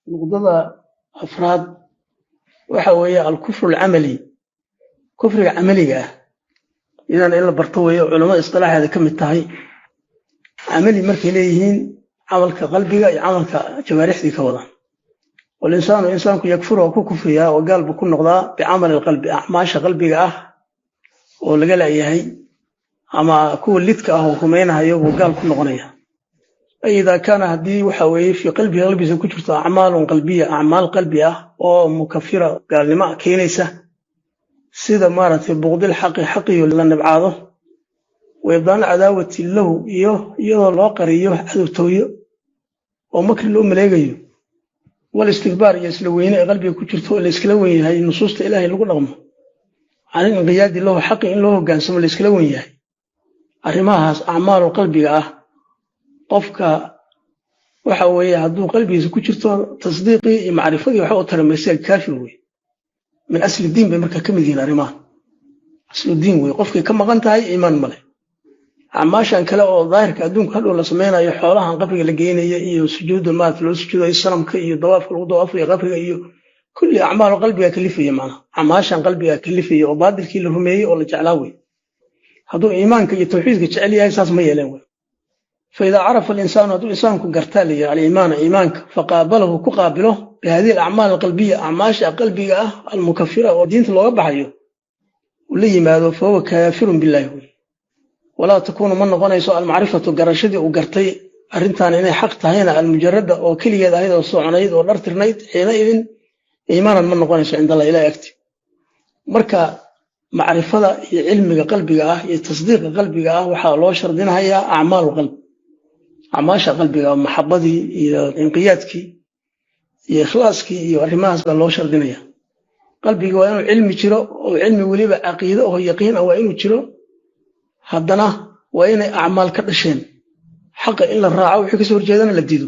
Nuqdada afraad waxa weeye alkufru alcamali, kufriga camaliga ah, iyadana in la barto weeye, culamada istilaaxeeda ka mid tahay. Camali markay leeyihiin, camalka qalbiga iyo camalka jawaarixdii ka wadaan. Walinsaanu, insaanku, yakfuru, waa ku kufriyaa oo gaal buu ku noqdaa, bicamali alqalbi, acmaasha qalbiga ah oo laga la'yahay ama kuwa lidka ah oo rumaynahayo buu gaal ku noqonaya. Ay idaa kaana, haddii waxa weeye, fii qalbihi, qalbigiisa ku jirto, acmaalun qalbiya, acmaal qalbi ah oo mukafira, gaalnimo keenaysa, sida maaragtay buqdil xaqi, xaqiyo la nabcaado, wa ibdaal cadaawati lahu, iyo iyadoo loo qariyo cadowtooyo oo makri loo maleegayo, wal istikbaar, iyo isla weyne ee qalbiga ku jirto oo la iskala wen yahay nusuusta Ilaahay lagu dhaqmo, can inqiyaadi lahu, xaqi in loo hogaansamo la iskala wen yahay. Arrimahaas acmaalu qalbiga ah, qofka waxa weeye hadduu qalbigiisa ku jirto, tasdiiqii iyo macrifadii waxa u taramaysa, kaafir wey. Min asli diin bay marka ka mid yihiin arrimaha, aslu diin wey. Qofkay ka maqan tahay iimaan male. Acmaashan kale oo daahirka adduunka hadhow la samaynayo, xoolahan qabriga la geynaya iyo sujuudda maarata loo sujuudayo sanamka iyo dawaafka lagu dawaafayo qabriga iyo kulli acmaalu qalbiga kalifaya, macnaha acmaashan qalbiga kalifaya oo baadilkii la rumeeyey oo la jeclaa wey. Hadduu iimaanka iyo tawxiidka jecel yahay, saas ma yeeleen wey. Faidaa carafa alinsaanu, hadduu insaanku gartaa la yidhi, aliimaana, iimaanka, faqaabalahu, ku qaabilo, bihadihi alacmaal alqalbiya, acmaasha qalbiga ah, almukafira, oo diinta looga baxayo uu la yimaado, fahuwa kaafirun billahi wey. Walaa takuunu, ma noqonayso, almacrifatu, garashadii uu gartay arrintan inay xaq tahayna, almujarada, oo keligeed ahayd oo soconayd oo dhartirnayd, xiina idin iimaanan ma noqonayso cinda Allah, ilahi agti. Marka macrifada iyo cilmiga qalbiga ah iyo tasdiiqa qalbiga ah waxaa loo shardinahayaa acmaalu qalbi, acmaasha qalbiga, maxabadii iyo inqiyaadkii iyo ikhlaaskii iyo arrimahaas baa loo shardinaya. Qalbiga waa inuu cilmi jiro, oo cilmi weliba caqiido oo yaqiin ah waa inuu jiro. Haddana waa inay acmaal ka dhasheen, xaqa in la raaco, wixii kasoo horjeedana la diido,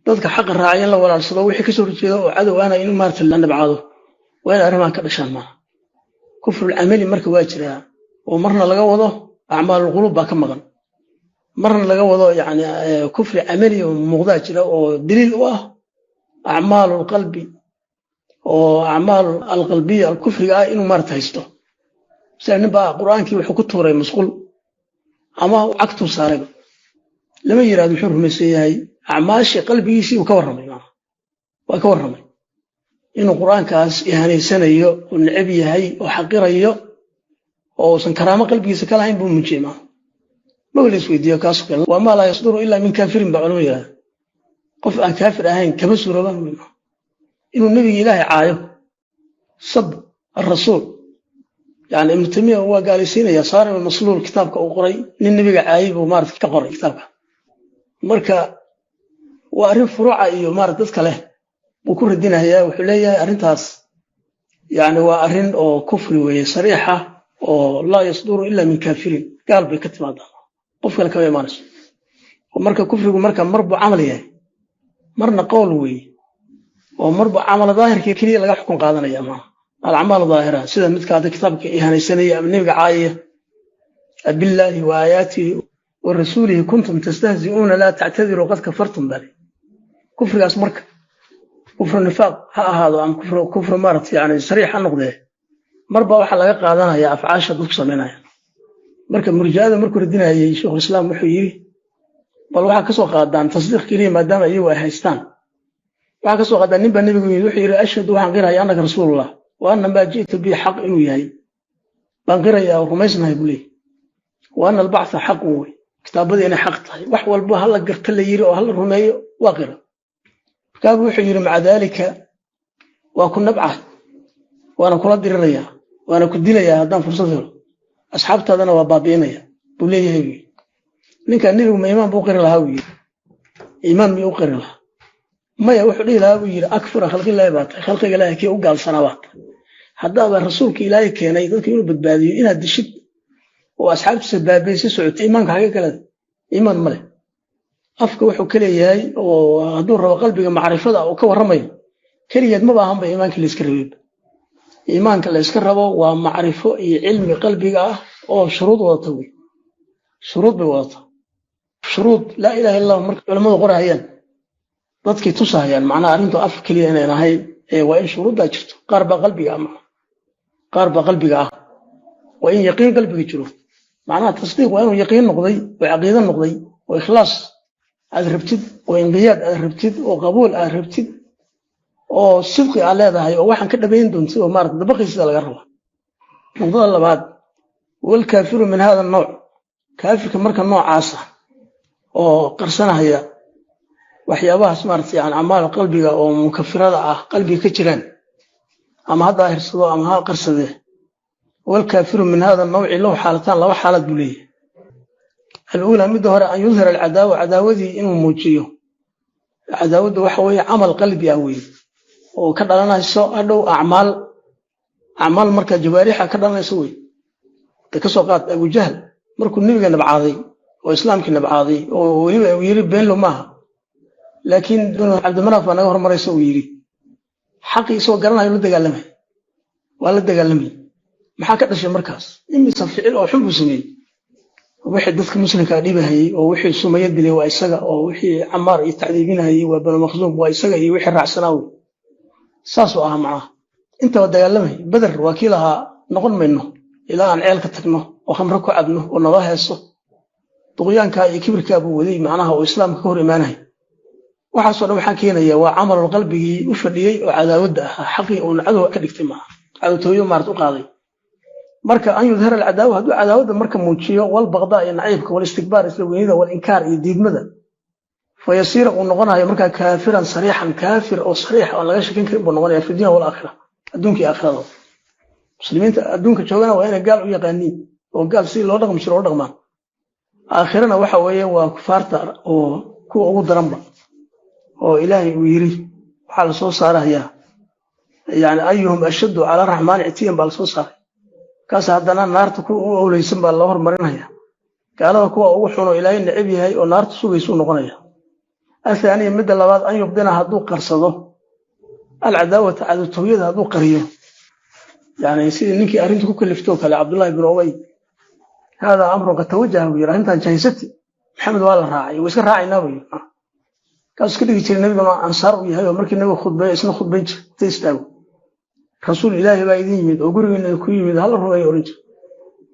dadka xaqa raacay in la walaalsado, wixii kasoo horjeeda oo cadow ahna in maarata la nabcaado. Waa inay arrimahan ka dhashaan maaha. Kufrul camali marka waa jiraa, oo marna laga wado acmaalulquluub baa ka maqan, marna laga wado yani kufri camali oo muuqdaa jira oo daliil u ah acmaalulqalbi, oo acmaal alqalbiya alkufriga ah inuu maarata haysto. Sida nin baa Qur'aankii wuxuu ku tuuray musqul ama cagtuu saarayba, lama yirahdo muxuu rumaysan yahay. Acmaashii qalbigiisii uu ka warramay, waa ka warramay inuu Qur'aankaas ihanaysanayo oo necab yahay oo xaqirayo oo uusan karaamo qalbigiisa ka lahayn buu muujiyey. Maaha maba la isweydiiyo kaasoo kale. Waa maa laa yasduru ilaa min kaafirin baa culamo yirahda. Qof aan kaafir ahayn kama suuroobaan inuu nebiga Ilaahay caayo, sab arasuul. Yani Ibnu Taymiya waa gaalaysiinaya Saarim Masluul kitaabka uu qoray, nin nebiga caayay buu maarata ka qoray kitaabka. Marka waa arrin furuuca iyo maarata dadka leh buu ku radinayaa. Wuxuu leeyahay arrintaas yani waa arrin oo kufri weeye sariixa oo laa yasduru ila min kaafirin, gaal bay ka timaadaa, qof kale kama imaanayso. Marka kufrigu marka mar buu camal yahay, marna qowl weeye, oo marba camal daahirkii keliya laga xukun qaadanaya maaha, alacmaal daahira, sida midka hadda kitaabka ihanaysanaya ama nebiga caayaya. Billaahi wa aayaatihi wa rasuulihi kuntum tastahzi'uuna laa tactadiruu qad kafartum bale. Kufrigaas marka kufru nifaaq ha ahaado ama kufru maarata yani sariix ha noqdee, marba waxaa laga qaadanaya afcaasha dadku samaynaya. Marka murji'ada markuu radinayay Sheikhulislaam wuxuu yidhi, bal waxaa kasoo qaadaan tasdiiq keliya maadaama iyagu ay haystaan, waxaa kasoo qaadaan nin baa nebigu yimid, wuxuu yidhi: ashhadu, waxaan qiraya, annaka rasuulullah wa anna maa ji'ta bi xaq inuu yahay baan qirayaa oo rumaysnahay buu leeyahy, wa anna albactha xaqun wey, kitaabadii inay xaq tahay, wax walba hala garta la yiri oo hala rumeeyo waa qira. Markaabuu wuxuu yidhi: maca daalika waa ku nabcahay, waana kula dirirayaa, waana ku dilayaa haddaan fursad helo, asxaabtaadana waa baabi'inaya buu leeyahay buu yidhi. Ninkaa nebigu ma iimaan buu qiri lahaa buu yidhi? Iimaan miyuu u qiri lahaa? Maya, wuxuu dhihi lahaa buu yidhi: akfura khalqillaahi baa tahay, khalqiga Ilaahay kii u gaalsanaa baa tahay. Haddaaba rasuulka Ilaahay keenay dadka inuu badbaadiyo inaad dishid oo asxaabtiisa baabi'isay socotay, iimaanka xagee kaleda? Iimaan ma leh. Afka wuxuu ka leeyahay oo hadduu rabo qalbiga macrifada uu ka warramayo keligeed maba ahanba iimaanka la iska rabeyba. Iimaanka la iska rabo waa macrifo iyo cilmi qalbiga ah oo shuruud wadata wey, shuruud bay wadataa. Shuruud laa ilaha illa Allah marka culamadu qorahayaan Dadkay tusahayaan macnaha arrintu af keliya inayn ahayn ee waa in shuruuddaa jirto. Qaar baa qalbiga ah, qaar baa qalbiga ah. Waa in yaqiin qalbiga jiro, macnaha tasdiiq waa inuu yaqiin noqday oo caqiido noqday oo ikhlaas aad rabtid oo inqiyaad aad rabtid oo qabuul aad rabtid oo sidqi aad leedahay oo waxaan ka dhabayn doontid oo maarata dabaqiisida laga rabaa. Nuqdada labaad, walkaafiru min hada nooc, kaafirka marka noocaasa oo qarsanahaya waxyaabahaas maarata yani acmaal qalbiga oo mukafirada ah qalbiga ka jiraan, ama ha daahirsado ama ha qarsadee. Walkaafiru min hada nawci lahu xaalataan, laba xaalad buu leeyahay. Aluulaa, midda hore, an yudhira alcadaawa, cadaawadii inuu muujiyo. Cadaawaddu waxa weeye camal qalbi ah weeye oo ka dhalanayso hadhow acmaal, acmaal marka jawaarixa ka dhalanayso wey. De ka soo qaad Abujahl markuu nebiga nabcaaday oo islaamkii nabcaaday oo weliba uu yiri beenlo maaha, laakiin Cabdimanaaf baa naga hormaraysa uu yidhi, xaqii isagoo garanayo la dagaalamay, waa la dagaalamay. Maxaa ka dhashay markaas? Imise ficil oo xun buu sameeyey. Wixii dadka muslimkaa dhibahayey oo wixii Sumaya dilay waa isaga, oo wixii Camaar iyo tacdiibinahayey waa Banu Makhzuum, waa isaga iyo wixii raacsanaa wey. Saasuu ahaa macnaha, intaba dagaalamay. Beder waa kii lahaa noqon mayno ilaa aan ceelka tagno oo khamro ku cabno oo nala heeso. Duqyaankaa iyo kibirkaa buu waday macnaha oo islaamka ka hor imaanahay. Waxaasoo dhan waxaa keenaya waa camalul qalbigii u fadhiyey oo cadaawadda ahaa, xaqii uuna cadow ka dhigtay maaha, cadowtooyo maarata u qaaday. Marka an yudhira alcadaawa, hadduu cadaawadda marka muujiyo, walbaqdaa iyo naciibka, walistikbaar isla weynida, walinkaar iyo diidmada, fa yasiira uu noqonayo markaa kaafiran sariixan, kaafir oo sariix oon laga shakin karin buu noqonaya fi dunya walaakhira, adduunka iyo aakhirada. Muslimiinta adduunka joogana waa inay gaal u yaqaaniin oo gaal sidii loo dhaqmi jiro oo dhaqmaan. Aakhirana waxa weeye waa kufaarta oo kuwa ugu daranba, oo Ilaahay uu yiri waxaa la soo saarayaa yani ayuhum ashaddu cala raxmaani citiyan baa la soo saaray. Kaas haddana naarta kuwa ugu owleysan baa loo hormarinaya, gaalada kuwa ugu xun oo Ilaahay necab yahay oo naarta sugaysuu noqonaya. Athaaniya, midda labaad, an yubdina hadduu qarsado alcadaawata, cadowtooyada hadduu qariyo, yani sidii ninkii arrinta ku kaliftoo kale, Cabdullahi bin Ubay, haadaa amrun qad tawajaha buu yiri, arrintan jahaysati Maxamed waa la raacay, waa iska raacaynaa buu yiri. Kaasuu iska dhigi jiray nabiguna ansaar u yahay oo markii nabigu khudbeeyo isna khudbayn jir inta istaago, rasuul Ilaahay baa idin yimid oo gurigiina ku yimid, hala rumeeyo oran jir.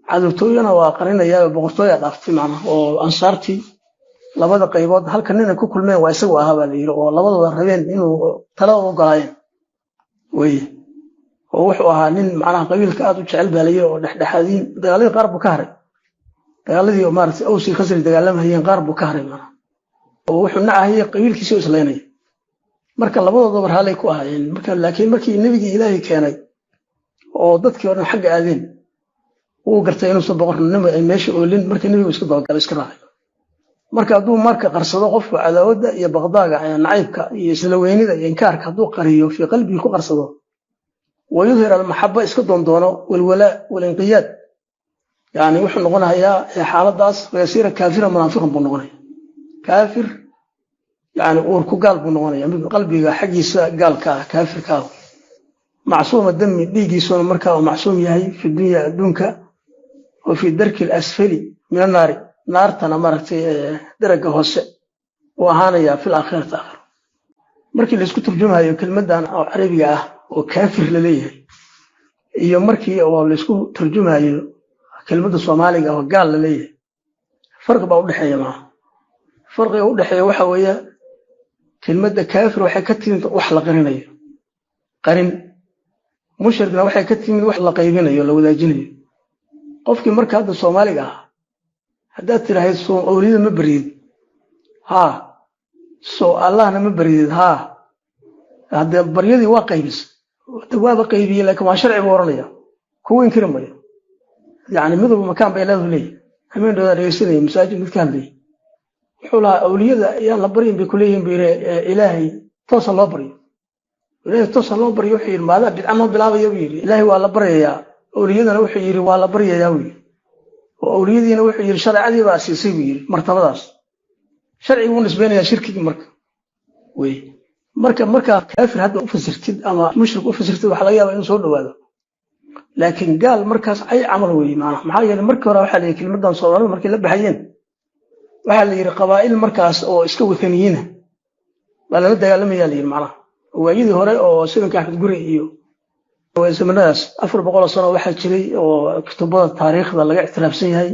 Cadowtooyana waa qarinayaa, boqortooyaa dhaaftay macnaha, oo ansaartii labada qaybood halka nin ay ku kulmeen waa isagu ahaa baa la yiri, oo labadooda rabeen inuu talada ogolaayeen weye, oo wuxuu ahaa nin macnaha qabiilka aad u jecel baa la yiri, oo dhexdhexaadiin. Dagaaladii qaar buu ka haray, dagaaladii oo maaragtay Awsi Khasri dagaalamayeen qaar buu ka haray macnaha, oo wuxuu nacahayay qabiilkiisii oo islaynaya. Marka labadoodaba raalay ku ahaayeen marka, laakiin markii nebigii Ilaahay keenay oo dadkii oo dhan xagga aadeen, wuu gartay inuusan boqornimo ay meesha oolin. Marka nebigu iska dabagalay, iska raacay. Marka hadduu marka qarsado qofku cadaawadda iyo baqdaaga, nacaybka iyo isla weynida iyo inkaarka hadduu qariyo, fii qalbihi ku qarsado, wa yudhir almaxaba iska doondoono, walwalaa walinqiyaad, yani wuxuu noqonayaa xaaladaas fayasiira kaafira munaafiqan buu noqonaya. Kaafir yani uurku gaal buu noqonaya, mid qalbiga xaggiisa gaalka ah, kaafirka ah, macsuuma dami, dhiiggiisuna markaa uu macsuum yahay fi dunya adduunka, wa fi darki alasfali min annaari, naartana maaragtay daraga hoose uu ahaanayaa fil aakhirati, aakhiro. Markii laisku turjumayo kelmaddan oo carabiga ah oo kaafir la leeyahay iyo markii oo laisku turjumayo kelmadda soomaaliga oo gaal la leeyahay, farqi baa udhexeeya. Maaha farqiga udhexeeya waxa weeye kelmadda kaafir waxay ka timid wax la qarinayo, qarin. Mushrikna waxay ka timid wax la qaybinayo, la wadaajinayo. Qofkii marka hadda soomaaliga ah haddaad tidhaahid soo awliyada ma baryid, haa, soo Allahna ma baryid, haa, haddee baryadii waa qaybis, waaba qaybiyey, laakiin waa sharci buu oranaya, kuwa inkiri mayo. Yani midowba makaan bay leedu leeyahy. Hameen dhowdaa dhegeysanaya masaajid mid ka hadlayay, wuxuu lahaa awliyada ayaan la baryin bay kuleeyihin buu yiri, Ilaahay toosa loo baryo, Ilaahay toosa loo baryo. Wuxuu yidhi maadaa bidca noo bilaabaya buu yidhi. Ilaahay waa la baryayaa, awliyadana wuxuu yidhi waa la baryayaa buu yidhi, oo awliyadiina wuxuu yidhi shareecadii baa siisay buu yidhi martabadaas, sharcigi buu nisbaynayaa shirkigii marka wey. Marka markaa kaafir hadda u fasirtid ama mushrik u fasirtid, waxaa laga yaabaa inuu soo dhawaado, laakiin gaal markaas ay camal weeye maanaha. Maxaa yeelay markii hore waxaa la yidhi kelmaddan Soomaalida markay la baxayeen waxaa la yidhi qabaa'il markaas oo iska wathaniyiina Baa lala dagaalamayaa la yidhi macnaha. Waayadii hore oo sidanka Axmed Guri iyo zamanadaas 400 sano waxaa jiray oo kutubada taariikhda laga ictiraafsan yahay,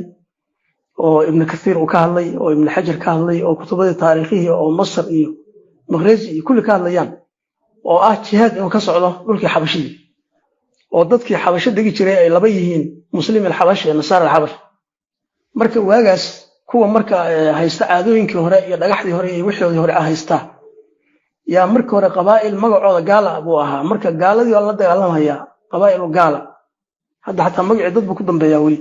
oo Ibnu Kathiir uu ka hadlay, oo Ibnu Xajar ka hadlay, oo kutubadii taariikhihii oo Masar iyo Maqrezi iyo kulli ka hadlayaan, oo ah jihaad inuu ka socdo dhulkii Xabashidii, oo dadkii Xabasho degi jiray ay laba yihiin, Muslim alxabash iyo Nasaara alxabash. Marka waagaas kuwa marka haysta caadooyinkii hore iyo dhagaxdii hore iyo wixoodii hore haysta yaa marka hore qabaa'il magacooda gaala buu ahaa. Marka gaaladii waa la dagaalamayaa, qabaa'ilu gaala. Hadda xataa magacii dad buu ku dambeeyaa weli,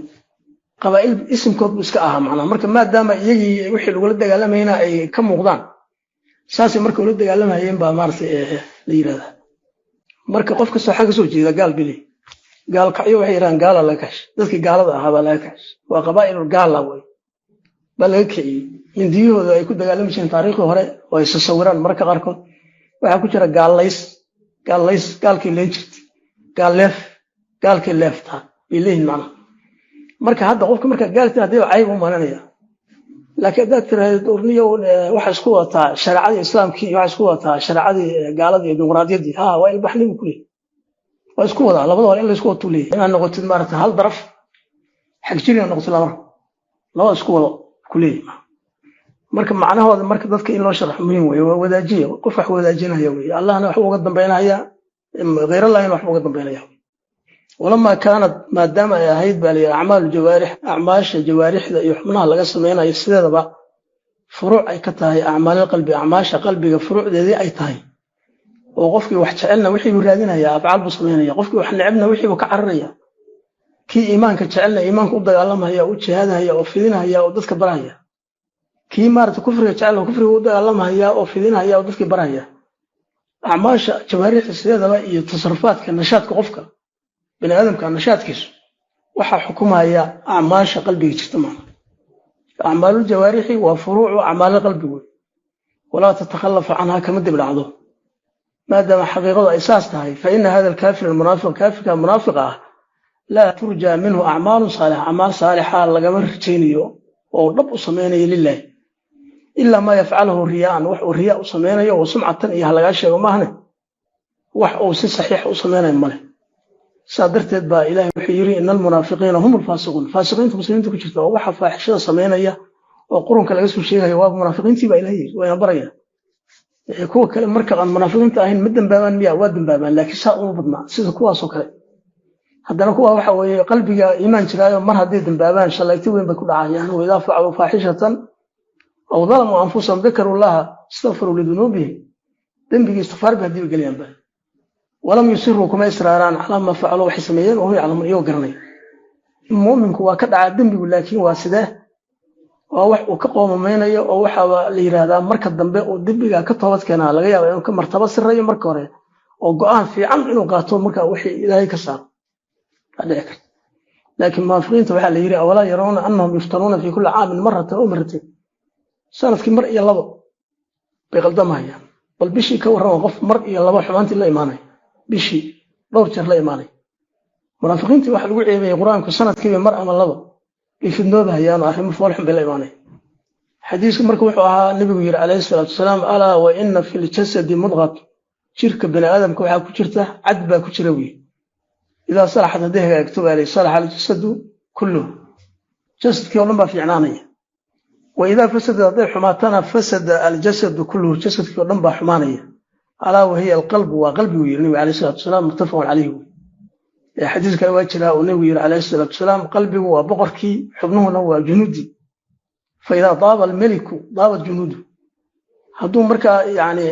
qabaa'il isimkood buu iska ahaa macnaha. Marka maadaama iyagii wixii lagula dagaalamayna ay ka muuqdaan, saasay marka ula dagaalamayeen baa maaragtay la yidhahdaa. Marka qof kastoo xagga kasoo jeeda gaal bili gaalkacyo waxay yidhahaan gaala laga kaxshay, dadkii gaalada ahaa baa laga kaxshay, waa qabaa'ilul gaala wey baa laga kiciyey. Mindiyahooda ay ku dagaalami jireen taariikhdii hore oo ay sasawiraan mararka qaarkood waxaa ku jira gaallays, gaallays, gaalkii leen jirtay, gaalleef, gaalkii leeftaa bay leeyihin macnaha. Marka hadda qofka marka gaalti haddii cayb u malanaya, laakiin haddaad tiraahdo urniyo waxaa isku wadataa shareecadii islaamkii iyo waxaa isku wadataa shareecadii gaaladii iyo dimuqraadiyaddii, ha waa ilbaxnimu ku leeyahy, waa isku wadaa labada hore in la isku watuu leeyahy. Inaad noqotid maarata hal daraf xagjir inaad noqotid laba labada isku wado ku leeyahy. Marka macnahooda marka dadka in loo sharaxo muhiim weye. Waa wadaajiya, qof wax wadaajinaya weye. Allahna waxbuu uga dambaynaya, khayrallahina waxbuu uga dambaynaya. Walamaa kaanat, maadaama ay ahayd baa layidhi, acmaalu jawaarix, acmaasha jawaarixda iyo xubnaha laga samaynayo sideedaba furuuc ay ka tahay acmaalil qalbi, acmaasha qalbiga furuucdeedii ay tahay, oo qofkii wax jecelna wixii buu raadinaya, afcaal buu samaynaya, qofkii wax necebna wixii buu ka cararaya, kii iimaanka jecelna iimaanka u dagaalamaya, u jihaadahaya oo fidinahaya oo dadka barahaya, kii maarata kufriga jecelna kufriga u dagaalamaya oo fidinahaya oo dadkii barahaya. Acmaasha jawaarixda sideedaba iyo tasarufaadka nashaadka qofka bani aadamka nashaadkiisu waxaa xukumaya acmaasha qalbiga jirta macna. Acmaalul jawaarixi waa furuucu acmaalil qalbi wey, walaa tatakhalafu canha, kama dib dhacdo. Maadaama xaqiiqadu ay saas tahay, fa ina hada alkaafir almunaafiq, kaafirka munaafiqa ah, laa turjaa minhu acmaalun saalixa, acmaal saalixa lagama rajaynayo oo dhab u samaynayo lilaahi, ilaa maa yafcalahu riyaa'an, wax uu riyaa u samaynayo oo sumcatan iyo halagaa sheego maahne, wax uu si saxiix u samaynayo male. Saa darteed baa Ilaahay wuxuu yidhi: ina almunaafiqiina hum alfaasiquun. Faasiqiinta muslimiinta ku jirta oo waxa faaxishada samaynaya oo qurunka laga soo sheegaya waa munaafiqiintii baa Ilahay yidhi, wayna baraya. Kuwa kale marka aan munaafiqiinta ahayn ma dambaabaan miya? Waa dambaabaan, laakiin saa uma badnaa sida kuwaasoo kale. Haddana kuwa waxa weeye qalbiga iimaan jiraayo, mar hadday dambaabaan shallayti weyn bay ku dhacayaan. Waidaa facaluu faaxishatan aw dalamuu anfusahum dakaruu llaha istakfaruu lidunuubihim, dembigii istikfaar bay haddiiba gelayaanba. Walam yusiruu, kuma israaraan, calaa maa facaluu, waxay sameeyeen, wahum yaclamuun, iyagoo garanaya. Mu'minku waa ka dhacaa dembigu, laakiin waa sidee? Waa wax uu ka qoomamaynayo, oo waxaaba la yidhaahdaa marka dambe uu dembiga ka toobad keenaa laga yaaba inuu ka martaba sirayo marka hore, oo go'aan fiican inuu qaato marka wixii Ilaahay ka saaro aa dhici karta. Laakiin munaafiqiinta waxaa la yidhi: awalaa yarawna annahum yuftanuuna fii kulli caamin maratan aw maratayn, sanadkii mar iyo labo bay qaldamayaan. Bal bishii ka warrama qof mar iyo labo xumaantii la imaanaya, bishii dhowr jeer la imaanaya. Munaafiqiintii waxa lagu ceebayay Qur-aanku sanadkiiba mar ama labo bay fidnoobahayaan oo arrimo foolxun bay la imaanaya. Xadiisku marka wuxuu ahaa nebigu yidhi calayhi salaatu wasalaam: alaa wa ina fi ljasadi mudqat, jirka bani aadamka waxaa ku jirta cad baa ku jira wiy, idaa salaxad, hadday hagaagto baa lay, salaxa aljasadu kulluhu, jasadkii oo dhan baa fiicnaanaya, wa idaa fasadad, hadday xumaatana, fasada aljasadu kulluhu, jasadkii oo dhan baa xumaanaya, alaa wahiya alqalbu, waa qalbigu yidhi nebigu calayhi salatu wasalaam. Muttafaqun calayhi wey. Xadiis kale waa jiraa uu nebigu yidhi calayhi salaatu wasalaam: qalbigu waa boqorkii, xubnuhuna waa junuudi, fa idaa daaba almeliku daabat junuudu. Hadduu markaa yani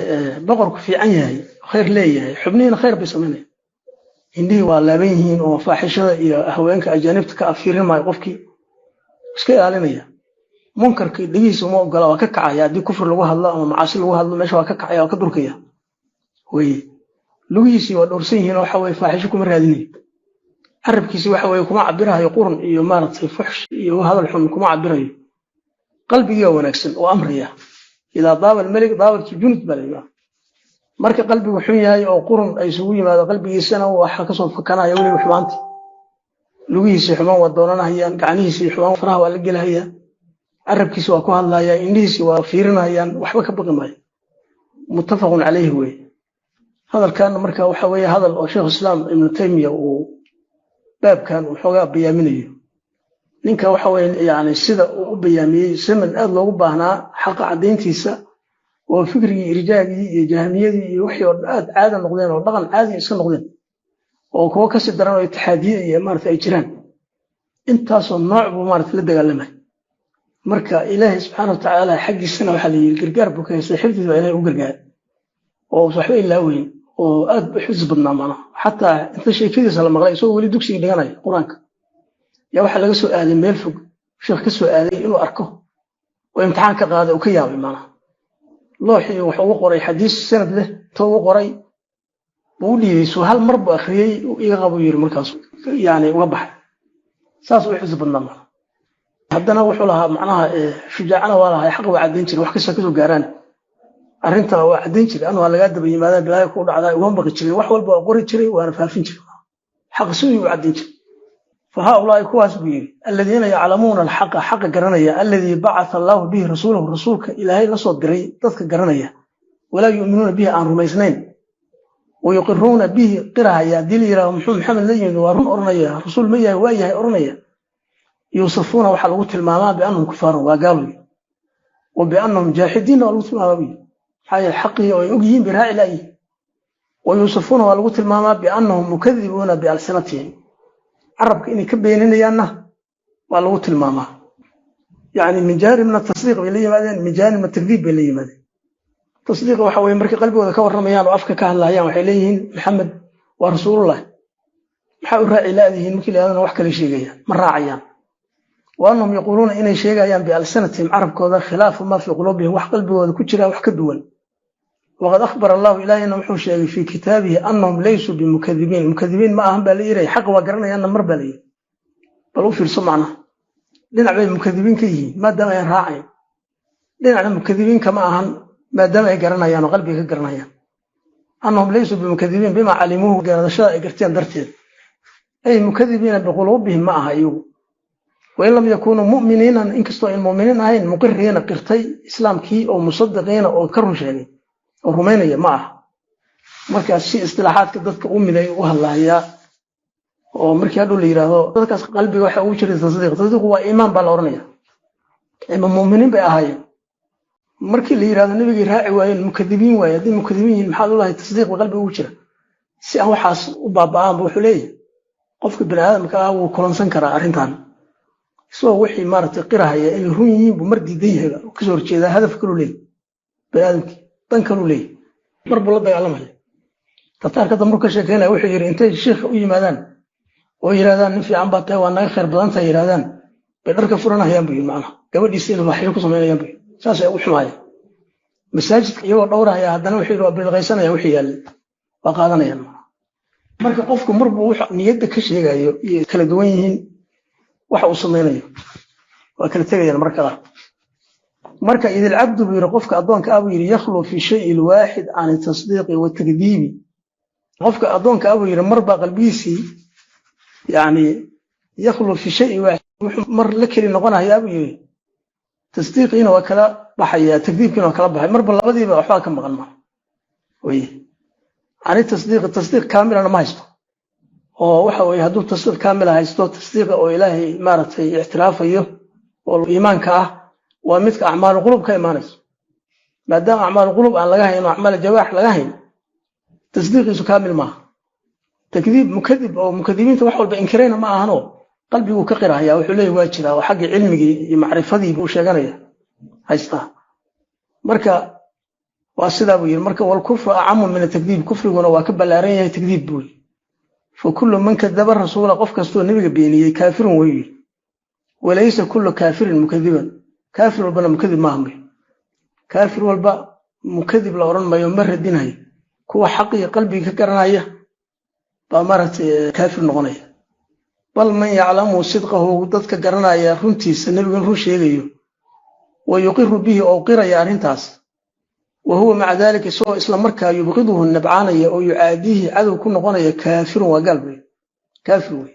boqorku fiican yahay, khayr leeyahay, xubnihiina khayr bay samaynaya. Indhihii waa laaban yihiin oo faaxishada iyo haweenka ajaanibta ka afiirin maayo, qofkii iska ilaalinaya. Munkarkii dhegihiisa uma ogola, waa ka kacaya. Haddii kufri lagu hadlo ama macaasi lagu hadlo meesha waa ka kacaya, waa ka durkaya weye. Lugihiisii waa dhowrsan yihiin oo waxa weye faaxisho kuma raadinayo. Carabkiisi waxa weye kuma cabirahayo qurun iyo maaragtay fuxsh iyo hadal xun kuma cabirayo. Qalbigii waa wanaagsan oo amraya. Idaa daaba almelik daabat junud baa la. Marka qalbigu xun yahay oo qurun ay isugu yimaado qalbigiisana, waxa kasoo fakanaya weliba xumaanta. Lugihiisii xumaan waa doonanahayaan, gacnihiisii xumaan faraha waa la gelahaya, carabkiisi waa ku hadlayaan, indhihiisi waa fiirinayaan, waxba ka baqi maayo. Muttafaqun calayhi weeye. Hadalkan marka waxa weeye hadal oo Sheikhu Islaam Ibnu Taymiya uu baabkan uu xoogaa bayaaminayo. Ninka waxa weye yani sida uu u bayaamiyey zaman aad loogu baahnaa xaqa caddayntiisa, oo fikrigii irjaagii iyo jahmiyadii iyo wixii oo aad caada noqdeen oo dhaqan caadi iska noqdeen, oo kuwo kasii daran oo itixaadiye iyo maarata ay jiraan, intaasoo nooc buu maarata la dagaalamay. Marka Ilaahay subxaana watacaala xaggiisana waxaa la yidhi gargaar buu ka haystay, xifdiis baa Ilahay u gargaar oo waxba ilaaweyn oo aad u xifdi badnaa. Macnaha xataa inta sheekadiisa la maqlay isagoo weli dugsiga dhiganaya Qur-aanka, yaa waxaa laga soo aaday meel fog, sheekh ka soo aaday inuu arko oo imtixaan ka qaaday uu ka yaabay. Macnaha looxii wax ugu qoray xadiis sanad leh inta ugu qoray buu u dhiibay, suu hal mar buu akhriyey, iga qabuu yiri, markaas yani uga baxay. Saas u xifdi badnaa. Macnaha haddana wuxuu lahaa macnaha shujaacana waa lahaa, xaqa waa caddayn jiray, wax kasta kasoo gaaraan arrinta waa caddayn jiray. Anu waa lagaa daba yimaadaa, bilaayo ku dhacdaa, ugama baqi jirin, wax walba waa qori jiray waana faafin jiray, xaqa sidii u caddayn jiray. Fa haaulaai, kuwaas buu yidhi, aladiina yaclamuuna alxaqa, xaqa garanaya, alladii bacatha allaahu bihi rasuulahu, rasuulka Ilaahay la soo diray dadka garanaya, walaa yu'minuuna bihi, aan rumaysnayn, wa yuqiruuna bihi, qirahaya, haddii la yidhahdo muxuu Maxamed la yimid waa run oranaya, rasuul ma yahay, waa yahay oranaya, yuusafuuna, waxaa lagu tilmaamaa biannahum kufaarun, waa gaaloy, wa biannahum jaaxidiinna waa lagu tilmaamaa buyi. Maxaa yeele xaqii oo ay og yihiin bay raaci laayihin. Wa yuusafuuna, waa lagu tilmaamaa, biannahum mukadibuuna bialsinatihim, carabka inay ka beeninayaanna waa lagu tilmaamaa. Yani min jaanib min atasdiiq bay la yimaadeen, min jaanib min atakdiib bay la yimaadeen. Tasdiiqa waxa weye markay qalbigooda ka warramayaan oo afka ka hadlayaan waxay leeyihiin Maxamed waa rasuulullah, maxaa u raaci laadihiin markii la yidhahdana wax kale sheegayaan, ma raacayaan. Wa annahum yaquuluuna, inay sheegayaan, bialsinatihim, carabkooda, khilaafu maa fii quluubihim, wax qalbigooda ku jira wax ka duwan. Waqad akhbara allahu, Ilaahayna wuxuu sheegay, fii kitaabihi annahum laysuu bimukadibiin, mukadibiin ma ahan baa la yidhi, xaqa waa garanayaanna mar baa la yidhi. Bal u fiirso, macnaha dhinac bay mukadibiin ka yihiin maadaama ay raacayn, dhinacna mukadibiin kama ahan maadaama ay garanayaan oo qalbiga ka garanayaan. Annahum laysuu bimukadibiin bimaa calimuuhu, garadashada ay garteen darteed, ay mukadibiina biquluubihim ma aha iyagu. Wain lam yakuunuu mu'miniina, inkastoo ayn mu'miniin ahayn, muqiriina, qirtay islaamkii, oo musadiqiina, oo ka run sheegay oo rumaynaya ma aha. Markaas si istilaaxaadka dadka u miday u hadlahayaa, oo markii hadhow la yidhaahdo dadkaas qalbiga waxa ugu jiray tasdiiq, tasdiiqu waa iimaan baa la oranaya, ama mu'miniin bay ahaayeen. Markii la yidhahdo nabigay raaci waayeen, mukadibiin waaye, haddii mukadibiin yihiin maxaad u lahay tasdiiq ba qalbiga ugu jira? Si aan waxaas u baaba'aanba wuxuu leeyahay qofka bini aadamka ah wuu kulansan karaa arrintan, isagoo wixii maaragtay qirahaya inay run yihiin buu mar diidan yahayba, kasoo horjeedaa, hadaf kaluu leeyahy, bini aadamkii dan kaluu leeyahy, mar buu la dagaalamaya. Tataarka damru ka sheekeynaya wuxuu yidhi intay shiikha u yimaadaan oo yidhahdaan nin fiican baa tahay, waa naga khayr badan tahay yidhahdaan, bay dharka furanahayaan buu yidhi, macnaha gabadhiisa inay waxyo ku samaynayaan buu yidhi, saasay ugu xumaayeen. Masaajidka iyagoo dhowrahaya haddana wuxuu yidhi waa bilqaysanayaan, wixii yaallay waa qaadanayaan. Marka qofku marbuu wuxuu niyadda ka sheegayo iyo kala duwan yihiin waxa uu samaynayo, waa kala tegayaan marka qaar. Marka idilcabdu buu yidhi, qofka addoonka ah buu yidhi, yakhluu fi shayi lwaaxid can tasdiiqi watakdiibi. Qofka addoonka ah buu yidhi mar baa qalbigiisii yani yakhluu fi shayi waaxid, wuxuu mar la keli noqonayaa buu yidhi, tasdiiqiina waa kala baxaya, takdiibkiina waa kala baxay, marba labadiiba waxbaa ka maqan. Ma wey cani tasdiiqi, tasdiiq kaamilana ma haysto, oo waxa weye hadduu tasdiiq kaamila haysto, tasdiiqa oo Ilaahay maaragtay ictiraafayo oo iimaanka ah waa midka acmaalu qulub ka imaanayso. Maadaama acmaalu qulub aan laga hayn oo acmaal jawaax laga hayn, tasdiiqiisu kaamil maaha. Takdiib mukadib oo mukadibiinta wax walba inkirayna ma ahanoo qalbiguu ka qirahaya, wuxuu leeyahy waa jiraa, oo xaggii cilmigii iyo macrifadii buu sheeganaya haystaa. Marka waa sidaa buu yidhi. Marka walkufru acamu min atakdiib, kufriguna waa ka ballaaran yahay takdiib buu yidhi. Fa kullu man kadaba rasuula, qof kastoo nebiga beeniyey, kaafirun wayuu yidhi. Walaysa kullu kaafirin mukadiban, kaafir walbana mukadib maaha buy, kaafir walba mukadib la odhan mayo, ma radinayo. Kuwa xaqii qalbiga ka garanaya baa maaragtay kaafir noqonaya. Bal man yaclamu sidqahu, dadka garanaya runtiisa, nebigu in run sheegayo, wa yuqiru bihi, oo qiraya arrintaas, wa huwa maca daalika, isagoo isla markaa, yubqiduhu, nabcaanaya, oo yucaadiihi, cadow ku noqonaya, kaafirun, waa gaal wey, kaafir wey.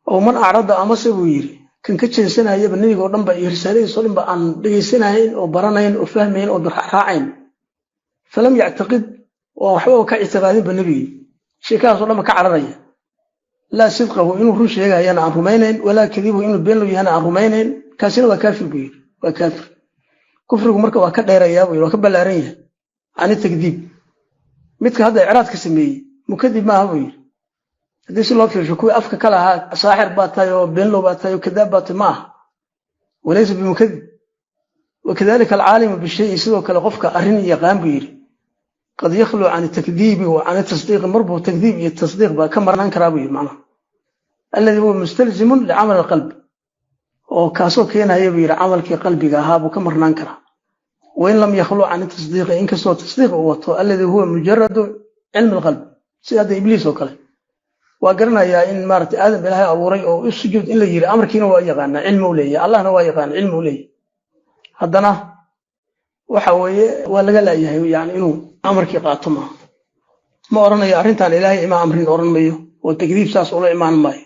Oo man acrada, amase buu yidhi kan ka jeensanayaba nebiga oo dhanba iyo risaaladiisa o dhanba aan dhegaysanahayn oo baranayn oo fahmayn oo raacayn, Falam yactaqid, oo waxbaba ka ictiqaadinba nebigii, sheekadaas o dhan ba ka cararaya. Laa sidqahu, inuu run sheegayana aan rumaynayn, walaa kadibahu, inuu beenlow yahana aan rumaynayn, kaasina waa kaafir buu yidhi, waa kaafir. Kufrigu marka waa ka dheerayaa buu yidhi, waa ka ballaaran yahay can takdiib. Midka hadda icraadka sameeyey mukadib maaha buu yidhi. Haddii si loo fiirsho, kuwii afka ka lahaa saaxir baa tahay oo beenlow baa tahay oo kadaab baa tahay ma aha, walaysa bimukadib. Wakadalika alcaalimu bishayi, sidoo kale qofka arrin yaqaan buu yidhi, qad yakhluu can takdiibi wa can tasdiiqi, marbuu takdiib iyo tasdiiq baa ka marnaan karaa buu yidhi. Macnaha alladii huwa mustalzimun licamal alqalbi, oo kaasoo keenaya buu yidhi camalkii qalbiga ahaa buu ka marnaan karaa. Wain lam yakhluu can tasdiiqi, inkastoo tasdiiq uu wato, alladii huwa mujaradu cilmi alqalb, sida hadda Ibliis oo kale waa garanayaa in maarata Aadam Ilaahay abuuray oo u sujuud in la yiri, amarkiina waa yaqaanaa, cilmi u leeyahay, Allahna waa yaqaana, cilmi u leeyahay. Haddana waxa weeye waa laga laayahay, yani inuu amarkii qaato maaha. Ma odhanayo arrintan Ilaahay ima amrin, odhan mayo, oo takdiib saas ula imaan maayo.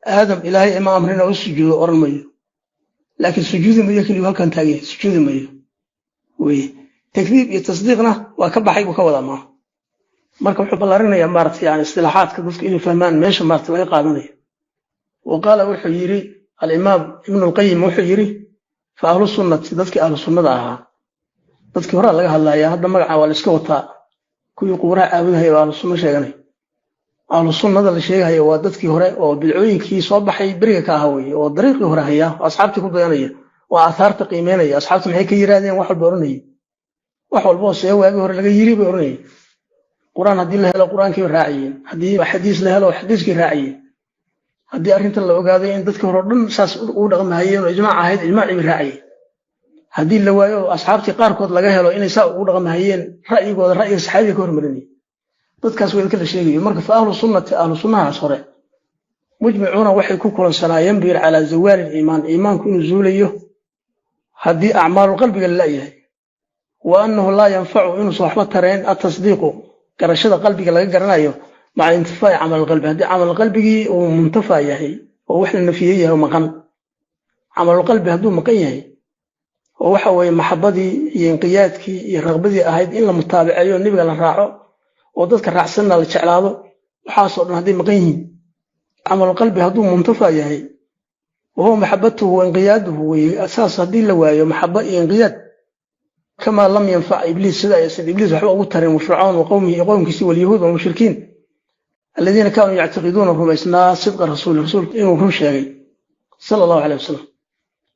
Aadam Ilaahay ima amrin oo u sujuudo odhan mayo, laakiin sujuudi mayo, keliyu halkan taagan yahay, sujuudi mayo weye. Takdiib iyo tasdiiqna waa ka baxay buu ka wadaa maaha. Marka wuxuu ballaarinayaa maarata yani istilaaxaadka, dadku inay fahmaan meesha maarata laga qaadanayo. Wa qaala, wuxuu yidhi alimaam Ibnu Lqayim, wuxuu yidhi: fa ahlu sunnati, dadkii ahlu sunnada ahaa, dadkii horaa laga hadlayaa, hadda magaca waa la iska wataa, kuwii qubuuraha caabudahaya waa ahlu sunno sheeganay. Ahlu sunnada la sheegahaya waa dadkii hore oo bidcooyinkii soo baxay beriga ka ahaa weye, oo dariiqii hore haya, oo asxaabtii ku dayanaya, oo aathaarta qiimeynaya, asxaabta maxay ka yiraahdeen, wax walba oranayay, wax walba oo see waagii hore laga yiri bay oranayay. Qur-aan haddii la helo, qur-aankii bay raaciyeen; haddii xadiis la helo, xadiiskii raaciyeen; haddii arrintan la ogaaday in dadkii hore o dhan saas ugu dhaqmahayeen oo ijmaac ahayd, ijmaacii bay raaciyeen. Haddii la waayo asxaabtii qaarkood laga helo inay saa ugu dhaqmahayeen, ra'yigooda ra'yiga saxaabiga ka hormarinaya. Dadkaas way dadka la sheegayo. Marka fa ahlu sunnati, ahlu sunnahaas hore, mujmicuuna, waxay ku kulansanaayeen buu yidhi, calaa zawaali liimaan, iimaanku inuu zuulayo haddii acmaalu qalbiga la la'yahay, wa annahu laa yanfacu, inuusan waxba tareen, atasdiiqu, garashada qalbiga laga garanayo, maca intifaa'i camal qalbi, haddii camal qalbigii uu muntafa yahay oo wax la nafiyey yahay oo maqan. Camalulqalbi hadduu maqan yahay, oo waxa weeye maxabadii iyo inqiyaadkii iyo raqbadii ahayd in la mutaabaceeyo, nebiga la raaco oo dadka raacsanna la jeclaado, waxaasoo dhan hadday maqan yihiin, camalulqalbi hadduu muntafa yahay, wahuwa maxabatuhu wa inqiyaaduhu weye, saas haddii la waayo maxaba iyo inqiyaad, kamaa lam yanfac Ibliis, sida aysan Ibliis waxba ugu tarin, wa Fircawn wa qowmihi, iyo qowmkiisii, walyahuud walmushrikiin, aladiina kaanuu yactiqiduuna, rumaysnaa, sidqa rasuuli, rasuulku inuu run sheegay sala Allahu caleyh wasalam,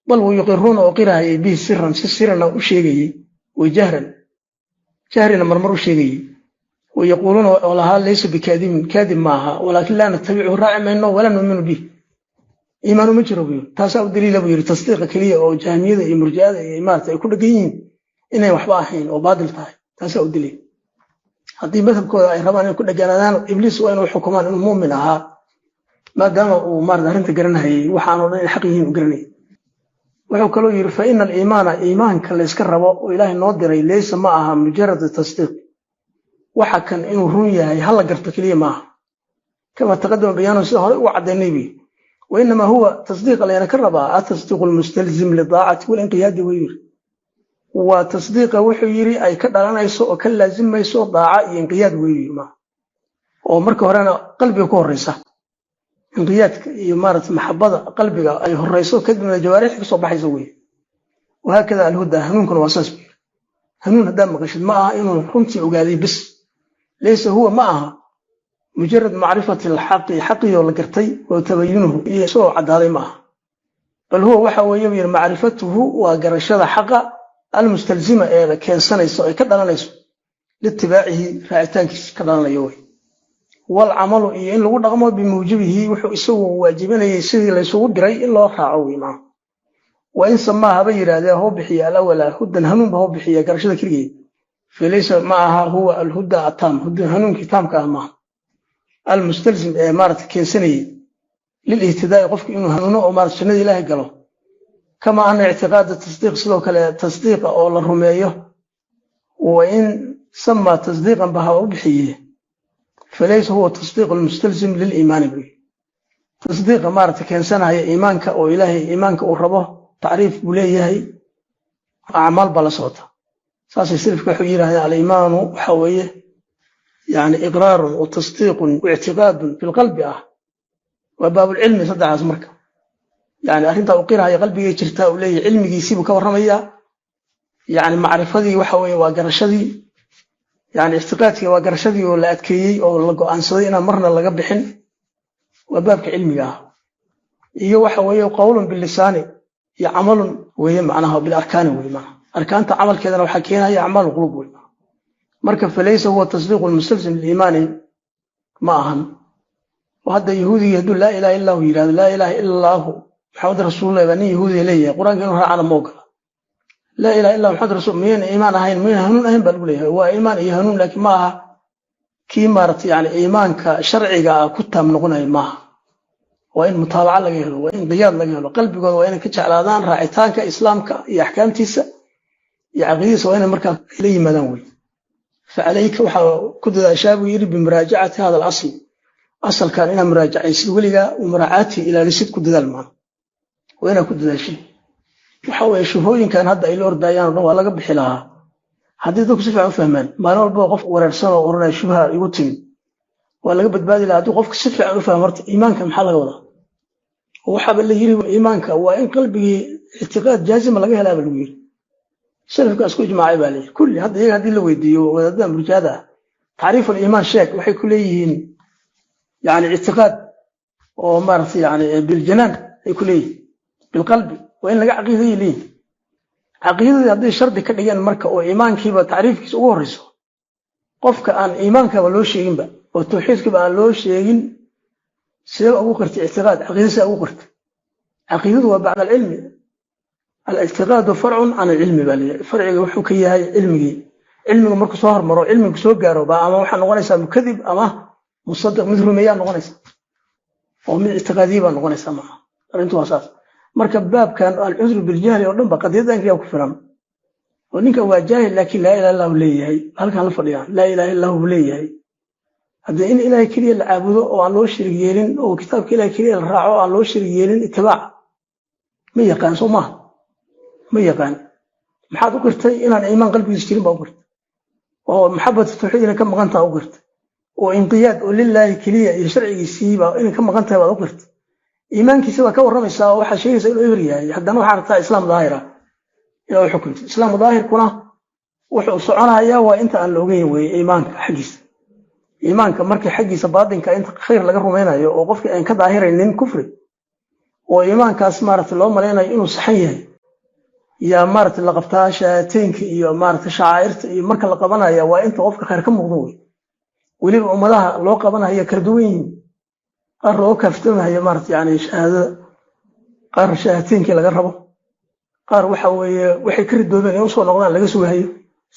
bal wa yuqiruuna, oo qirahayay, bihi siran, si sirana u sheegayey, wa jahran, jahrina marmar u sheegayey, wa yaquuluuna, oo lahaa: laysa bikaadibin, kaadib maaha, walaakin laa natabichu, raaci mayno, walaa nuuminu bih, iimaan uma jiro buu yiri. Taasaa u daliila buu yiri tasdiiqa keliya oo jahmiyada iyo murji'ada iyo maarata ay ku dhegan yihiin inay waxba ahayn oo baadil tahay. Taasaa u daliil. Haddii madhabkooda ay rabaan inay ku dheganaadaan, Ibliis waa inuu xukumaan inuu muumin ahaa, maadaama uu maarata arrinta garanahayay, waxaanoo dhan in xaq yihiin uu garanayay. Wuxuu kaloo yidhi: fa ina aliimaana, iimaanka layska rabo oo Ilaahay noo diray, leysa, ma aha, mujarad tasdiiq, waxa kan inuu run yahay hala garto keliya maaha, kama taqadama bayaanu, sida hore ugu caddaynay buyi, wa inamaa huwa, tasdiiqa layna ka rabaa, atasdiiqu almustalzim lidaacati walinqiyaadi wuu yidhi. Waa tasdiiqa, wuxuu yidhi, ay ka dhalanayso oo ka laazimayso daaca iyo inqiyaad weyu maaha, oo marka horena qalbiga ku horeysa, inqiyaadka iyo maarata maxabada qalbiga ay horeyso, kadibna jawaarixda kasoo baxaysa wey. Wahaakada alhuda, hanuunkuna waa saas buu yidhi. Hanuun haddaa maqashid, ma aha inuu runtii ogaaday bis. Laysa huwa, ma aha, mujarad macrifati alxaqi, xaqii oo la gartay, wa tabayunuhu, iyo isagoo caddaaday ma aha. Bal huwa, waxa weeye buu yidhi, macrifatuhu, waa garashada xaqa, almustalzima, ee keensanayso, ay ka dhalanayso, liitibaacihi, raacitaankiisa ka dhalanayo wey, walcamalu, iyo in lagu dhaqmo, bimuujibihi, wuxuu isagu waajibinayay, sidii laysugu diray in loo raaco wey maa. Wa in samaa, haba yidhaahdee, hoo bixiya, alawala hudan, hanuunba hoo bixiya garashada keligeed, falaysa, ma aha, huwa alhuda ataam, hudan, hanuunkii taamka ah maaha, almustalzim, ee maarata keensanayay, lilihtidaa'i, qofku inuu hanuuno oo maarata jannada Ilaahay galo. Kama ana ictiqaada tasdiiq, sidoo kale tasdiiqa oo la rumeeyo, wa in samaa tasdiiqan ba haba u bixiye, falaysa huwa tasdiiq almustalzim liliimaani buy. Tasdiiqa maarata keensanaya iimaanka oo Ilaahay iimaanka uu rabo, tacriif buu leeyahay, acmaal baa la socota. Saasay salafka waxay yidhahdeen aliimaanu waxa weeye yani iqraarun wa tasdiiqun wa ictiqaadun fi lqalbi ah. Waa baabulcilmi saddexdaas. Marka yani arrintaa uu qirahaya qalbigay jirtaa uu leeyahay, cilmigiisiibuu ka warramayaa. Yani macrifadii waxa weeye waa garashadii, yani ictiqaadkii waa garashadii oo la adkeeyey oo la go'aansaday inaan marna laga bixin, waa baabka cilmiga ah. Iyo waxa weeye qowlun bilisaani iyo camalun weeye, macnaha bilarkaani weye, macnaha arkaanta camalkeedana waxaa keenaya acmaal qulub wey. Marka falaysa huwa tasdiiqu lmustalzim liliimaani ma ahan. Hadda yahuudigii hadduu laa ilaha illahu yidhahdo, laa ilaha ila allaahu Maxamed rasuulullah baa nin yahuudiga leeyahay, Qur-aanka inuu raacana ma ogola. Laa ilaha illa Maxamed rasuul miyayna iimaan ahayn, miyayna hanuun ahayn baa lagu leeyahay. Waa iimaan iyo hanuun, laakiin ma aha kii maarata yani iimaanka sharciga ah ku taam noqonaya maaha. Waa in mutaabaca laga helo, waa in qiyaad laga helo, qalbigooda waa inay ka jeclaadaan raacitaanka islaamka iyo axkaamtiisa iyo caqiidadiisa, waa inay markaa la yimaadaan wey. Facalayka waxaa ku dadaashaa buu yidhi bimuraajacati hada alasl, asalkan inaad muraajacaysid weligaa, muraacaati ilaalisid ku dadaal maana, waa inaad ku dadaashid. Waxa weeye shubhooyinkan hadda ay la ordayaan o dhan waa laga bixi lahaa haddii dadku si fiican u fahmaan. Maalin walba qof wareersan oo oranaya shubha igu timid, waa laga badbaadi lahaa haddii qofku si fiican u fahmo horta iimaanka maxaa laga wadaa. Waxaaba la yiri iimaanka waa in qalbigii ictiqaad jaazima laga helaaba lagu yiri, salafkaas ku ijmaacay baa layiri kulli. Hadda iyaga haddii la weydiiyo wadaadada murjaada ah tacriif aliimaan sheeg, waxay ku leeyihiin yani ictiqaad oo maaragtay yani biljanaan ay ku leeyihiin, bilqalbi waa in laga caqiidayay leeyihin. Caqiidadii hadday shardi ka dhigeen marka oo iimaankiiba tacriifkiisa ugu horreyso, qofka aan iimaankaba loo sheeginba oo tawxiidkiiba aan loo sheegin, sidee ugu qirtay ictiqaad? Caqiida sidee ugu qirtay? Caqiidadu waa bacda alcilmi. Alictiqaadu farcun can alcilmi baa leeyahay, farciga wuxuu ka yahay cilmigii. Cilmigu markuu soo hormaro, cilmigu soo gaaro baa ama waxaa noqonaysaa mukadib ama musadiq, mid rumeeyaa noqonaysa oo mid ictiqaadiya baa noqonaysa. Maaha arrintu waa saas. Marka baabkan alcudru biljahli oo dhan ba qadiyadan kaliya ku filan, oo ninka waa jaahil laakiin laa ilaha illahu leeyahay, halkan la fadhiyaan laa ilaha illahu buu leeyahay. Haddii in ilaahay keliya la caabudo oo aan loo shirig yeelin, oo kitaabka ilahay keliya la raaco oo aan loo shirig yeelin, itibaac ma yaqaan, soo maaha? Ma yaqaan. Maxaad u qirtay? Inaan iimaan qalbigiisa jirin baa u qirtay, oo maxabatu tawxiid inay ka maqan taha u qirtay, oo inqiyaad oo lilaahi keliya iyo sharcigiisiiba inay ka maqan tahay baad u qirtay. Iimaankiisa baa ka warramaysaa oo waxaa sheegaysaa inuu eber yahay. Haddana waxaa rabtaa islaam daahira inaa u xukunto. Islaam daahirkuna wuxuu soconayaa waa inta aan la ogeyn weeye iimaanka xaggiisa. Iimaanka markii xaggiisa baatinka inta khayr laga rumaynayo oo qofkii aan ka daahiraynin kufri, oo iimaankaas maaragtay loo malaynayo inuu saxan yahay, yaa maaragtay la qabtaa shahaataynka iyo maaragtay shacaa'irta. Iyo marka la qabanaya waa inta qofka khayr ka muuqdo wey. Weliba ummadaha loo qabanaya kala duwan yihiin, qaar looga kaaftoomahaya maaragtay yani shahaadada, qaar shahaateynkii laga rabo, qaar waxa weeye waxay ka ridoobeen inay usoo noqdaan laga sugahayo,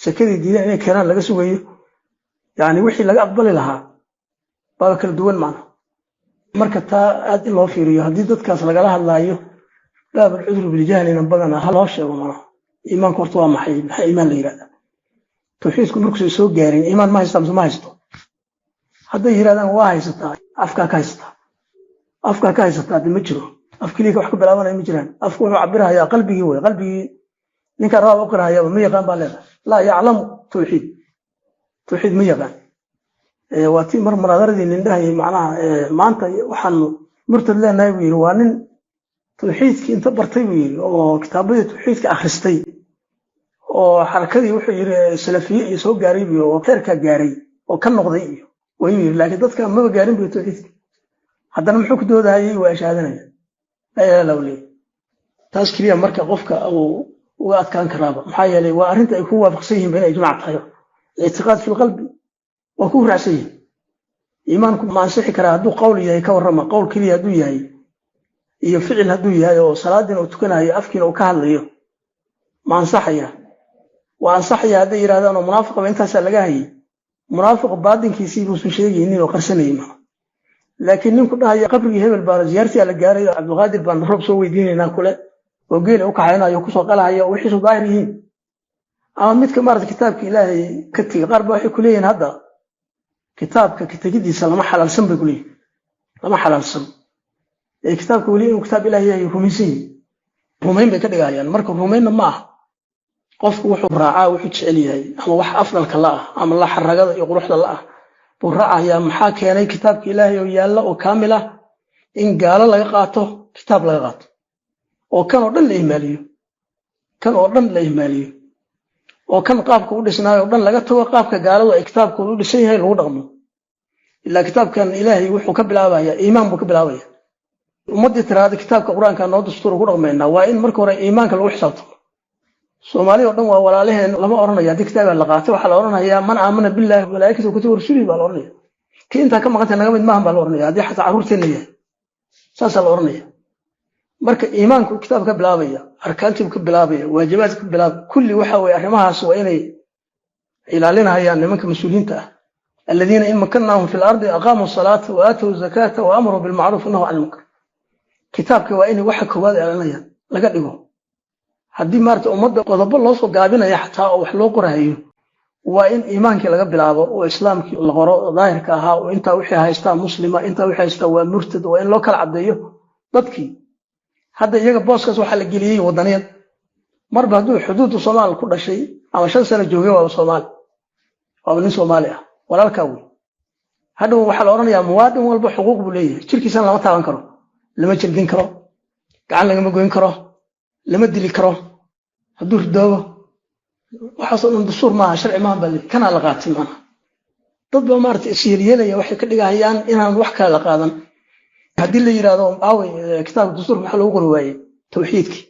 sakadii diideen inay keenaan laga sugayo, yani wixii laga aqbali lahaa baaba kala duwan macna. Marka taa aad in loo fiiriyo, haddii dadkaas lagala hadlaayo baab alcudru biljahlina badanaa ha loo sheego macnaha iimaanku horta waa maxay, maxaa iimaan la yidhahdaa, tawxiidku markuusan soo gaarin iimaan ma haysta mise ma haysto. Hadday yidhahdaan waa haysataa, afkaa ka haysataa, afkaa ka haysataa, de ma jiro af keliya wax ka bilaabanaya ma jiraan. Afku wuxuu cabirahayaa qalbigii wey, qalbigii ninkaan raaba u qirahayaba ma yaqaan baa leedahay. Laa yaclamu tawxiid, tawxiid ma yaqaan. Waa tii mar munaadaradii nin dhahayay macnaha maanta waxaanu murtad leenahay buu yidhi, waa nin tawxiidkii inta bartay buu yidhi oo kitaabadii tawxiidka akhristay oo xarakadii wuxuu yidhi salafiye iyo soo gaaray buu oo kheyrkaa gaaray oo ka noqday iyo wayuu yidhi, laakiin dadka maba gaarin buu tawxiidka. Haddana muxuu ku doodahayay? Waa shahaadanaya laa ilaha illa leeyahy. Taas keliya marka qofka uu uga adkaan karaaba, maxaa yeelay waa arrinta ay ku waafaqsan yihiin ba inay ijmaac tahay. Ictiqaad fi lqalbi waa ku raacsan yihin. Iimaanku ma ansixi karaa hadduu qowl yahay? Ka warrama qowl keliya hadduu yahay iyo ficil hadduu yahay, oo salaadiina uu tukanayo afkiina uu ka hadlayo, ma ansaxaya? Waa ansaxaya hadday yidhahdaan oo munaafiqaba intaasaa laga hayay. Munaafiq baatinkiisii buusan sheegaynin oo qarsanayay maa, laakiin ninku dhahaya qabrigii hebel baana ziyaartiyaa la gaaray oo Cabdulqaadir baan roob soo weydiinaynaa kule oo geela u kaxaynayo kusoo qalahaya oo wixiisu daahir yihiin, ama midka maarata kitaabka ilaahay ka tegey. Qaar ba waxay ku leeyihiin hadda kitaabka ka tegidiisa lama xalaalsan bay ku leeyihin, lama xalaalsan ee kitaabka weli inuu kitaab ilaah yahay rumaysan yihin, rumayn bay ka dhigayaan. Marka rumaynna ma aha, Qofku wuxuu raacaa wuxuu jecel yahay, ama wax afdalka la ah ama la xaragada iyo quruxda la ah buu raacayaa. Maxaa keenay kitaabka Ilaahay oo yaalla oo kaamil ah in gaalo laga qaato, kitaab laga qaato, oo kan oo dhan la ihmaaliyo, kan oo dhan la ihmaaliyo, oo kan qaabka u dhisnaayo o dhan laga tago, qaabka gaaladu ay kitaabkooda u dhisan yahay lagu dhaqmo? Ilaa kitaabkan Ilaahay wuxuu ka bilaabayaa iimaan buu ka bilaabaya. Ummaddii tiraahda kitaabka Qur-aanka noo dastuur ku dhaqmaynaa, waa in marka hore iimaanka lagu xisaabtamo. Soomaali oo dhan waa walaalaheen lama odhanayo. Haddii kitaabka la qaatay, waxaa la odhanayaa man aamana billahi malaa'ikatihi kutubi rasulihi baa la odhanaya. Kii intaa ka maqantay naga mid maahan baa la odhanaya, haddii xataa carruurteenna yahay saasaa la odhanaya. Marka iimaanku kitaab ka bilaabaya, arkaantiibu ka bilaabaya, waajibaadka ka bilaabaya, kulli waxa weye arrimahaas waa inay ilaalinayaan nimanka mas-uuliyiinta ah. Aladiina in makannaahum fi lardi aqaamuu salaata wa aatow zakaata wa amaruu bilmacruuf wa nahaw can ilmunkar. Kitaabka waa inay waxa koowaad ilaalinayaan laga dhigo. Haddii maarata ummadda qodobo loo soo gaabinaya xataa oo wax loo qorahayo, waa in iimaankii laga bilaabo oo islaamkii la qoro oo daahirka ahaa, oo intaa wixii haystaa muslima, intaa wixii haystaa waa murtad, waa in loo kala caddeeyo dadkii. Hadda iyaga booskaas waxaa la geliyey wadaniyad. Marba hadduu xuduudda Soomaal ku dhashay ama 5 sano joogay, waaba Soomaali, waaba nin Soomaali ah, walaalkaa wey. Hadhow waxaa la odhanayaa muwaadin walba xuquuq buu leeyahay, jirkiisana lama taaban karo, lama jildin karo, gacan lagama goyn karo, lama dili karo hadduu ridoobo. Waxaasoo dhan dastuur maaha, sharci maaha baa kanaa la qaatay. Maanaha dad baa maarata isyeelyeelaya, waxay ka dhigahayaan inaan wax kale la qaadan. Haddii la yidhahdo aaway kitaabka dastuurka, maxaa loogu qori waayey tawxiidkii,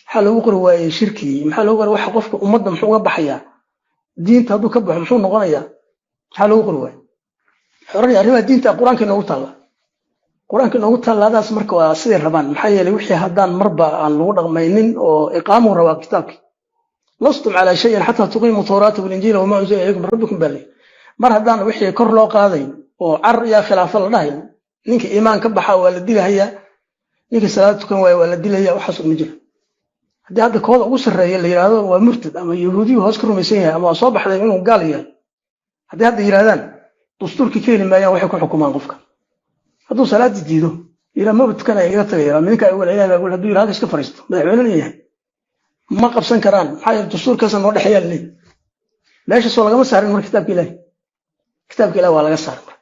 maxaa loogu qori waayey shirkigii, maxaa loogu qori waxa qofka ummadda muxuu uga baxayaa diinta, hadduu ka baxo muxuu noqonayaa, maxaa loogu qori waayey? Waxay oranaya arrimaha diinta Qur-aanka inoogu taalla, Qur-aanka inoogu tallaadaas. Marka waa siday rabaan. Maxaa yeelay wixii haddaan marba aan lagu dhaqmaynin oo iqaamuu rabaa kitaabkii, lastum calaa shayin xataa tuqiimuu tawraata walinjiila wamaa unzila ilaykum min rabbikum baa leeyahy. Mar haddaan wixii kor loo qaadayn oo car yaa khilaafo la dhahayn, ninka iimaan ka baxa waa la dilahayaa, ninka salaad tukan waaya waa la dilaya, waxaas uma jira. Haddii hadda kooda ugu sarreeya la yidhaahdo waa murtad ama yahuudiyu hoos ka rumaysan yahay ama waa soo baxday inuu gaal yahay, haddii hadda yidhahdaan dastuurkii ka heli maayaan waxay ku xukumaan qofka. Hadduu salaadii diido, yidhaa maba tukanaya, iga tagaya, midinka awal ilahi baa hadduu yidhaa halka iska fariisto, madaxweynena yahay, ma qabsan karaan. Maxaa yeele dastuurkaasa noo dhexeeyaa laleeyahy. Meeshaasoo lagama saarin marka kitaabka Ilahi, kitaabka Ilahi waa laga saaray. Marka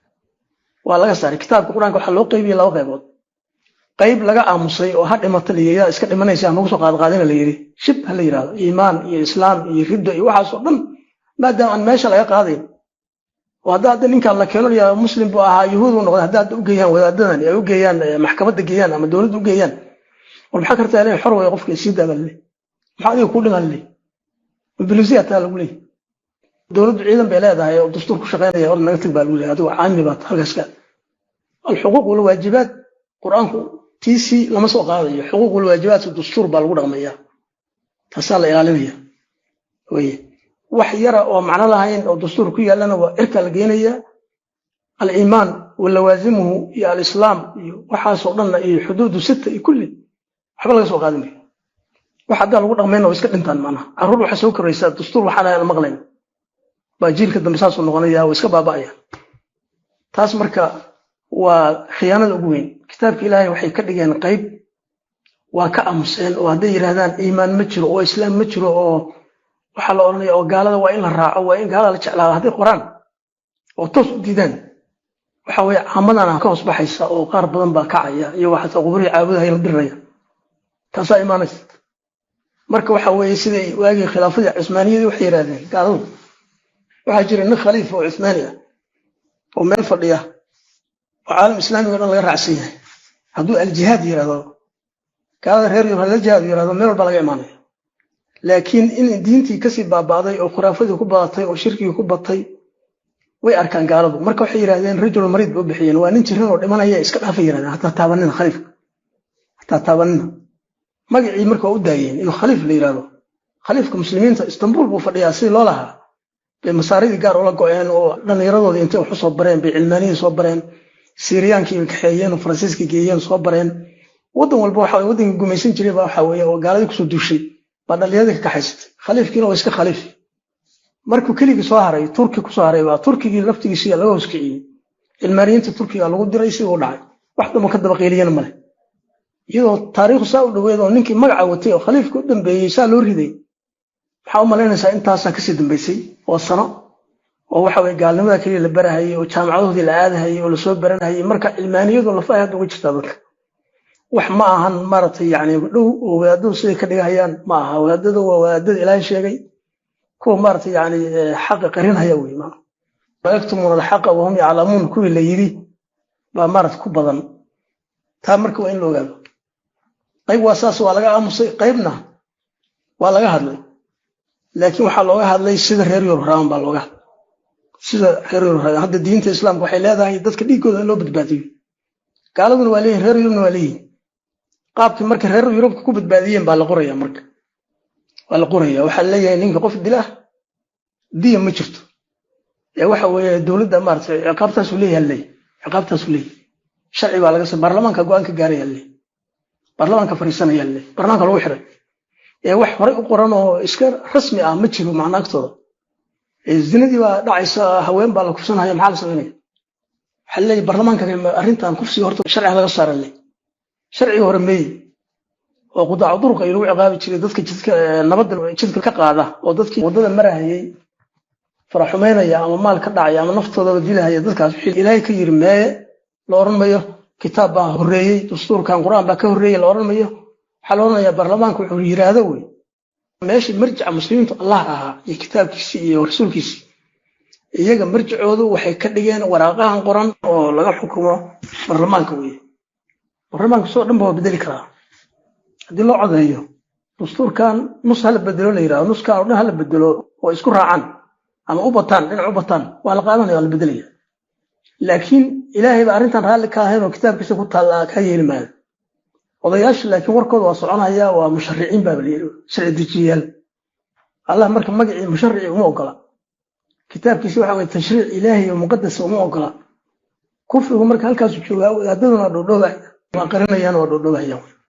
waa laga saaray kitaabka Qur-aanka. Waxaa loo qaybiyey laba qaybood: qayb laga aamusay oo ha dhimata la yidhi, iska dhimanaysa nagu soo qaadqaadina la yidhi, shib ha la yidhahdo, iimaan iyo islaam iyo riddo iyo waxaas oo dhan, maadaama aan meesha laga qaadayn. Oo hadda hadda ninkaan la keeno yaa muslim buu ahaa, yahuud uu noqday, hadda hadda u geeyaan wadaadadan ay u geeyaan maxkamadda geeyaan ama dowladda u geeyaan, war maxaa kartaa leeyahay, xor way qofka, sii daa baa laleeyahy. Maxaa adiga kuu dhimaa laleeyahy, bilisiya taa lagu leeyahy. Dowladdu ciidan bay leedahay oo dastuur ku shaqeynaya, or naga tag baa lagu leeyahay, adigu caami baad halkaas ka. Alxuquuq walwaajibaat Qur-aanku tiisii lama soo qaadayo. Xuquuq walwaajibaat dastuur baa lagu dhaqmayaa, taasaa la ilaalinaya weye. Wax yara oo macno lahayn oo dastuur ku yaallana waa cirka la geenaya. Aliimaan walawaasimuhu iyo alislaam iyo waxaasoo dhanna iyo xuduudu sita iyo kulli waxba laga soo qaadinayo. Wax haddaan lagu dhaqmayna waa iska dhintaan. Macnaha carruur waxaa soo koraysaa dastuur waxaan ahayn maqlayn baa jiilka dambe saasuu noqonaya, waa iska baaba'aya. Taas marka waa khiyaanada ugu weyn. Kitaabka Ilaahay waxay ka dhigeen qayb waa ka aamuseen, oo hadday yidhahdaan iimaan ma jiro oo islaam ma jiro oo waxaa la odhanaya oo gaalada waa in la raaco, waa in gaalada la jeclaado, hadday qoraan oo toos u diidaan, waxa weye caamadana ka hoos baxaysa oo qaar badan baa kacaya, iyagoo xataa quburihii caabudahaya la diriraya, taasaa imaanaysa. Marka waxa weeye siday waagii khilaafadii Cusmaaniyadii waxay yidhahdeen gaaladu, waxaa jira nin khaliifa oo Cusmaani ah oo meel fadhiya oo caalam islaamiga o dhan laga raacsan yahay, hadduu aljihaad yidhahdo, gaalada reer Yurub hala jihaad yidhahdo, meel walba laga imaanaya. Laakiin in diintii kasii baaba'day oo khuraafadii ku badatay oo shirkigii ku batay way arkaan gaaladu. Marka waxay yidhahdeen rajul mariid ba u bixiyeen, waa nin jiran oo dhimanaya, iska dhaafa yidhahdeen, hataa taabanina khaliifka, hataa taabanina. Magacii marka waa u daayeen inuu khaliif la yidhahdo, khaliifka muslimiinta Istanbul buu fadhiyaa sidii loo lahaa bay masaaridii gaar ula go'een oo dhallinyaradoodii intay wax u soo bareen bay cilmaaniyadii soo bareen, Siiriyaankii bay kaxeeyeen oo Faransiiska geeyeen, soo bareen. Waddan walba waxa waddankii gumaysan jiray baa waxa weeye oo gaaladii kusoo duushay baa dhallinyaradii ka kaxaysatay. Khaliifkiina waa iska khaliif. Markuu keligii soo haray, Turki kusoo haray, baa Turkigii laftigiisii laga hoos kiciyey, cilmaaniyiinta Turkiga lagu diray, sidii u dhacay wax damba ka daba qiiliyana male. Iyadoo taariikhdu saa u dhoweed oo ninkii magaca watay oo khaliifka u dambeeyey saa loo riday. Maxaa u malaynaysaa intaasaa kasii dambaysay oo sano oo waxa weye gaalnimada keliya la barahayay oo jaamacadahoodii la aadahayay oo lasoo baranahayay. Marka cilmaaniyadu lafahay hadda uga jirtaa dadka. Wax ma ahan maaragtay yani dhow oo wadaadadu siday ka dhigahayaan ma aha. Wadaadadu waa wadaadada Ilaahay sheegay, kuwa maaragtay yani xaqa qarinhaya wey, ma yaktumuuna alxaqa wahum yaclamuun kuwii la yidhi baa maaragta ku badan taa. Marka waa in la ogaado, qayb waa saas, waa laga aamusay, qaybna waa laga hadlay, laakiin waxaa looga hadlay sida reer Yurub raaban baa looga hadlay, sida reer Yurub raaban. Hadda diinta Islaamka waxay leedahay dadka dhiiggooda in loo badbaadiyo. Gaaladuna waa leeyihin, reer Yurubna waa leeyihin. Qaabkii marka reer Yurubka ku badbaadiyeen baa la qoraya. Marka waa la qoraya, waxaa leeyahay ninka qof dila diya ma jirto, ee waxa weeye dowladda maaragtay ciqaabtaasuu leeyahay, leeyahay ciqaabtaasuu leeyahay, sharci baa laga baarlamaanka go'aan ka gaaraya leeyahay, baarlamaanka fariisanaya leeyahay, baarlamaanka lagu xiray. Ee wax horey u qoran oo iska rasmi ah ma jiro macna agtooda. Zinadii baa dhacaysa, haween baa la kufsanaya, maxaa la samaynaya? Waxaa leeyahay baarlamaanka arrintan kufsiga horta sharciga laga saara leeyahay. Sharciga hore meeye oo qudaacu duruq ay lagu ciqaabi jiray dadka jidka nabadda jidka ka qaada oo dadkii waddada marahayay faraxumeynaya ama maal ka dhacaya ama naftoodaba dilahaya? Dadkaas wixii Ilaahay ka yiri meeye? La oran mayo kitaab baa horreeyey, dastuurkan Qur-aan baa ka horreeyey la oran mayo. Waxaa la oranayaa baarlamaanka wuxuu yiraahdo wey. Meeshii marjica muslimiintu Allah ahaa iyo kitaabkiisii iyo rasuulkiisii, iyaga marjicoodu waxay ka dhigeen waraaqahan qoran oo laga xukumo baarlamaanka weye. Baarlamaanka soo dhan ba waa bedeli karaa haddii loo codeeyo. Dastuurkan nus hala bedelo la yirahdo, nuskan oo dhan hala bedelo oo isku raacaan ama u bataan, dhinac u bataan, waa la qaadanaya, waa la bedelaya. Laakiin Ilaahay baa arrintan raalli ka ahayn oo kitaabkiisa ku taalla kaa yeeli maayo odayaasha. Laakiin warkooda waa soconaya, waa mushariciin baa la yidhi, sharci dejiyayaal. Allah marka magacii musharici uma ogola kitaabkiisa, waxa weye tashriic Ilaahi oo muqadas uma ogola. Kufrigu marka halkaasu joogaa, wadaadaduna dhoodhoobaya, waa qarinayaan, waa dhoodhoobahayaan.